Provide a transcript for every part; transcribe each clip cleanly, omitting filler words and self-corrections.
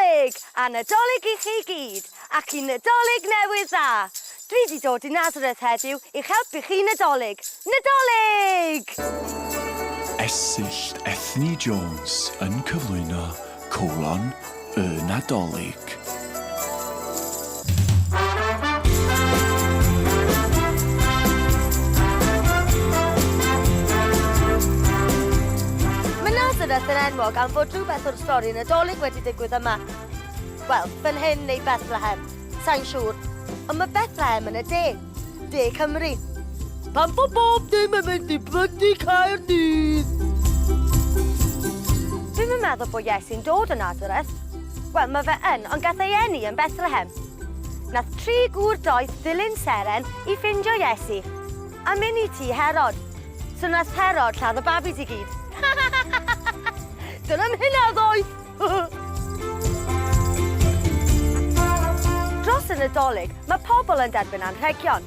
Nadolig! A Nadolig i chi gyd, ac i Nadolig newydd dda! Dwi 'di dod i Nazareth heddiw i'ch helpu chi Nadolig. Nadolig! Esyllt Ethni Jones yn cyflwyno Colon y Nadolig. Mae Nazareth yn enwog am fod rhywbeth o'r stori Nadolig wedi digwydd yma. Wel, fan hyn neu Bethlehem, sai'n siŵr. Ond mae Bethlehem yn y de, de Cymru. Pam fo bob dim yn mynd i blydi Caerdydd? Dwi'm yn meddwl bod Iesu'n dod o Nazareth. Wel, mae fe yn, ond gath ei eni yn Bethlehem. Nath tri gŵr doeth ddilyn seren i ffindio Iesu, a mynd i tŷ Herod. So nath Herod lladd y babis i gyd. Dyna'm hynna ddoeth! Dros y Nadolig, mae pobl yn derbyn anrhegion.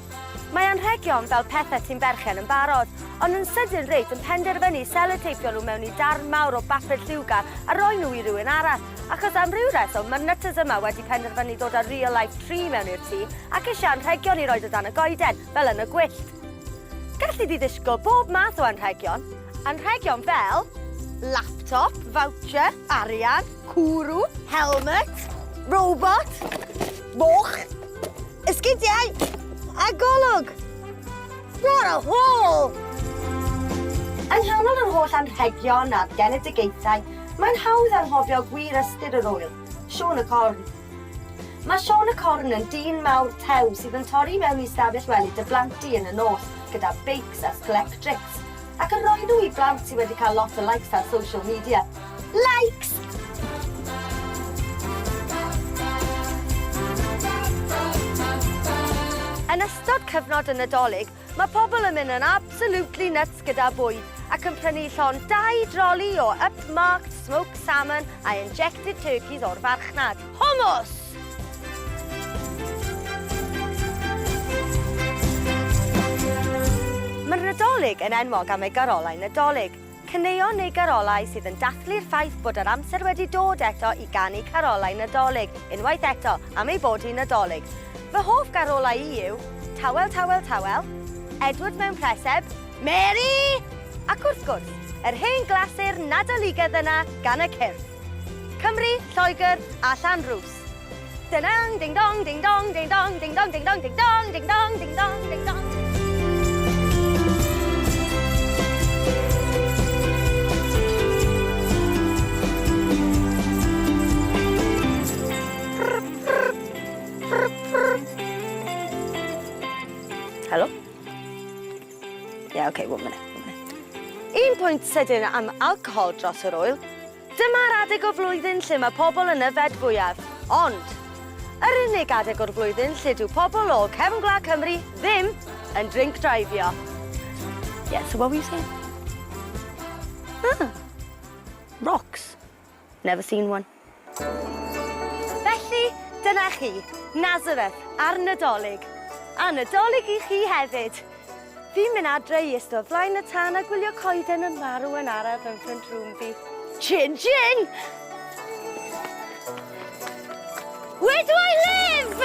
Mae anrhegion fel pethau ti'n berchen yn barod, ond yn sydyn reit yn penderfynu seloteipio nhw mewn i darn mawr o bapur lliwgar a roi nhw i rywun arall, achos am ryw reswm mae'r nutters yma wedi penderfynu dod â real life tree mewn i'r tŷ ac eisiau anrhegion i roid o dan y goeden, fel yn y gwyllt. Galli di ddisgwyl bob math o anrhegion, anrhegion fel laptop, voucher, arian, cwrw, helmet, robot, moch, Esgidiau a golwg! What a haul! Yng nghanol yr holl anrhegion a'r genedigaethau, mae'n hawdd anghofio gwir ystyr yr ŵyl, Siôn y Corn. Mae Siôn y Corn yn dyn mawr tew sydd yn torri mewn i stafell wely dy blant di yn y nos gyda beics a sglectrics, ac yn rhoi nhw i blant sydd wedi cael lot o likes ar social media. Likes! Yn ystod cyfnod y Nadolig, mae pobl yn mynd yn absolutely nuts gyda bwyd ac yn prynu llond dau droli o upmarked smoked salmon a injected turkeys o'r farchnad. Hummus! Mae'r Nadolig yn enwog am ei garolau Nadolig. Caneuon neu garolau sydd yn dathlu'r ffaith bod yr amser wedi dod eto i ganu carolau Nadolig, unwaith eto, am ei bod hi'n Nadolig. Fy hoff garolau i yw, Tawel Tawel Tawel, Edward Mewn Preseb, Mary! Ac wrth gwrs, yr hen glasur Nadoligaidd yna gan y Cyrff. Cymru, Lloegr a Llanrwst. Ding ding dong, ding dong, ding dong, ding dong, ding dong, ding dong, ding dong, ding dong, ding dong. Helo? Yeah, okay, one minute, one minute. Un pwynt sydyn am alcohol dros yr ŵyl Dyma'r adeg o flwyddyn lle mae pobl yn yfed fwyaf. Ond, yr unig adeg o'r flwyddyn lle dyw pobl o cefn gwlad Cymru ddim yn drink drivio. Yeah, so what were you saying? Ah, rocks. Never seen one. Felly, dyna chi, Nazareth a'r Nadolig. A Nadolig i chi hefyd. Fi'n mynd adre i iste o flaen y tân a gwylio coeden yn marw yn araf yn front room fi. Chin chin! Where do I live?